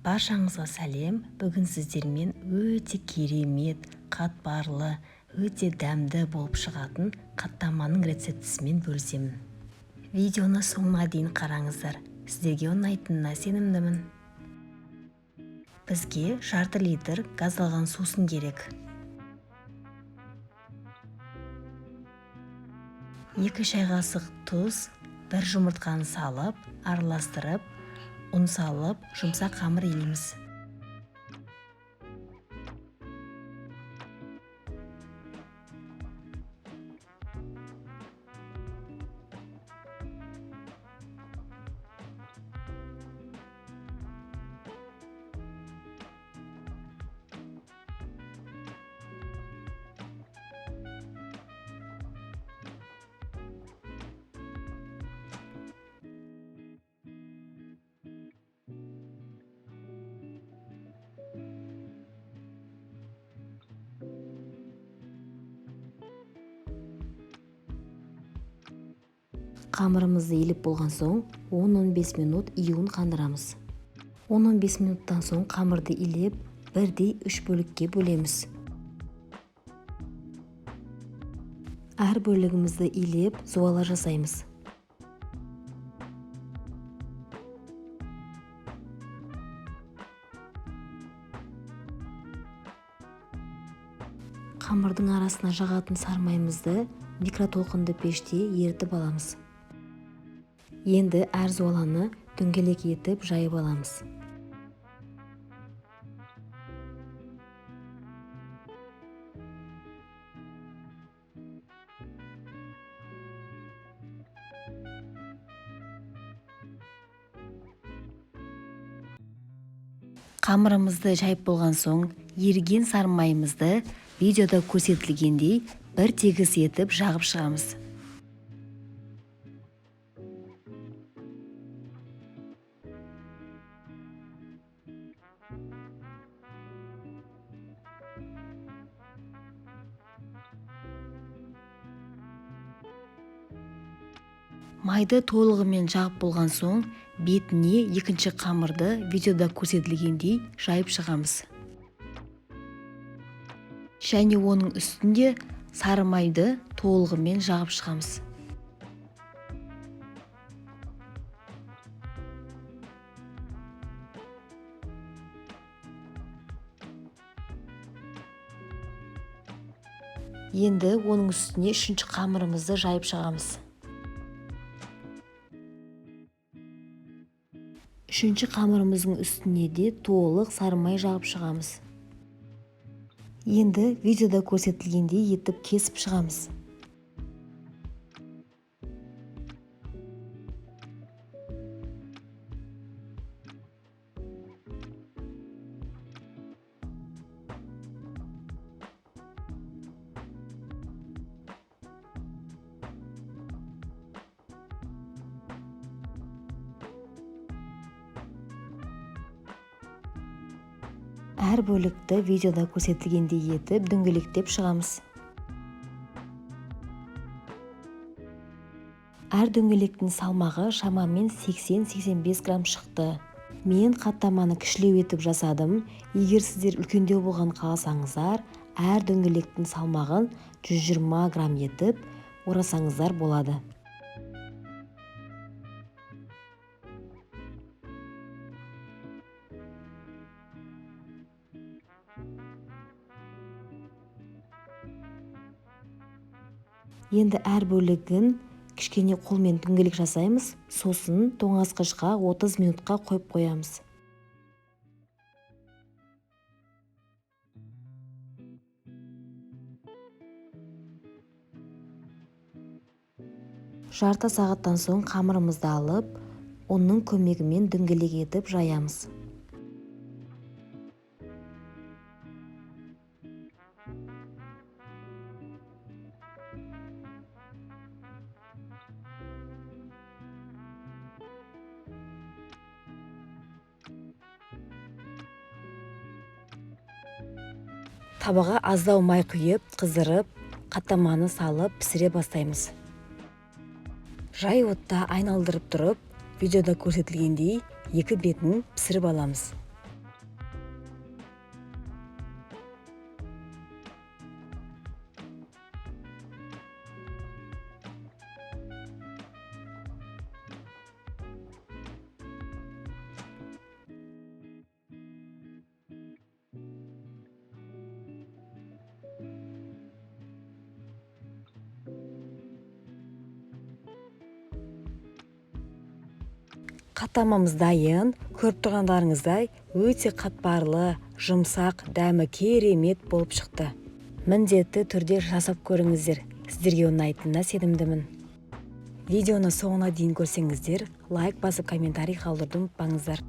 Баршаңызға сәлем! Бүгін сіздермен өте керемет, қатпарлы, өте дәмді болып шығатын қаттаманың рецептісімен бөлісемін. Видеоны соңына дейін қараңыздар, сіздерге ұнайтынына сенімдімін. Бізге жарты литр газдалған сусын керек. 2 шай қасық тұз, 1 жұмыртқаны салып, араластырып, ұн салып, жұмсақ қамыр илейміз. Қамырымызды илеп болған соң 10-15 минут июін қандырамыз. 10-15 минуттан соң қамырды илеп, бірдей 3 бөлікке бөлеміз. Әр бөлігімізді илеп, зуала жасаймыз. Қамырдың арасына жағатын сармайымызды микротолқынды пеште ерітіп аламыз. Енді әр зуаланы дөңгелек етіп жайып аламыз. Қамырымызды жайып болған соң, еріген сармайымызды видеода көрсетілгендей бір тегіс етіп жағып шығамыз. Майды толығымен жағып болған соң, бетіне екінші қамырды видеода көрсетілгендей жайып шығамыз. Және оның үстінде сары майды толығымен жағып шығамыз. Енді оның үстіне үшінші қамырымызды жайып шығамыз. Үшінші қамырымыздың үстіне де толық сары май жағып шығамыз. Енді видеода көрсетілгендей етіп кесіп шығамыз. Әр бөлікті видеода көрсетілгендей етіп дөңгелектеп шығамыз. Әр дөңгелектің салмағы шамамен 80-85 грамм шықты. Мен қаттаманы кішілеу етіп жасадым. Егер сіздер үлкендеу болған қаласаңыздар, әр дөңгелектің салмағын 120 грамм етіп орасаңыздар болады. Енді әр бөлігін кішкене қолмен дөңгелек жасаймыз, сосын тоңазытқышқа 30 минутқа қойып қоямыз. Жарты сағаттан соң қамырымызды алып, ұнның көмегімен дөңгелек етіп жаямыз. Табаға аздау май құйып, қыздырып, қаттаманы салып пісіре бастаймыз. Жай отта айналдырып тұрып, видеода көрсетілгендей екі бетін пісіріп аламыз. Қаттамамыз дайын. Көріп тұрғандарыңыздай, өте қатпарлы, жұмсақ, дәмі керемет болып шықты. Міндетті түрде жасап көріңіздер, сіздерге ұнайтынына сенімдімін. Видеоны соңына дейін көрсеңіздер, лайк басып, комментарий қалдыруды ұмытпаңыздар.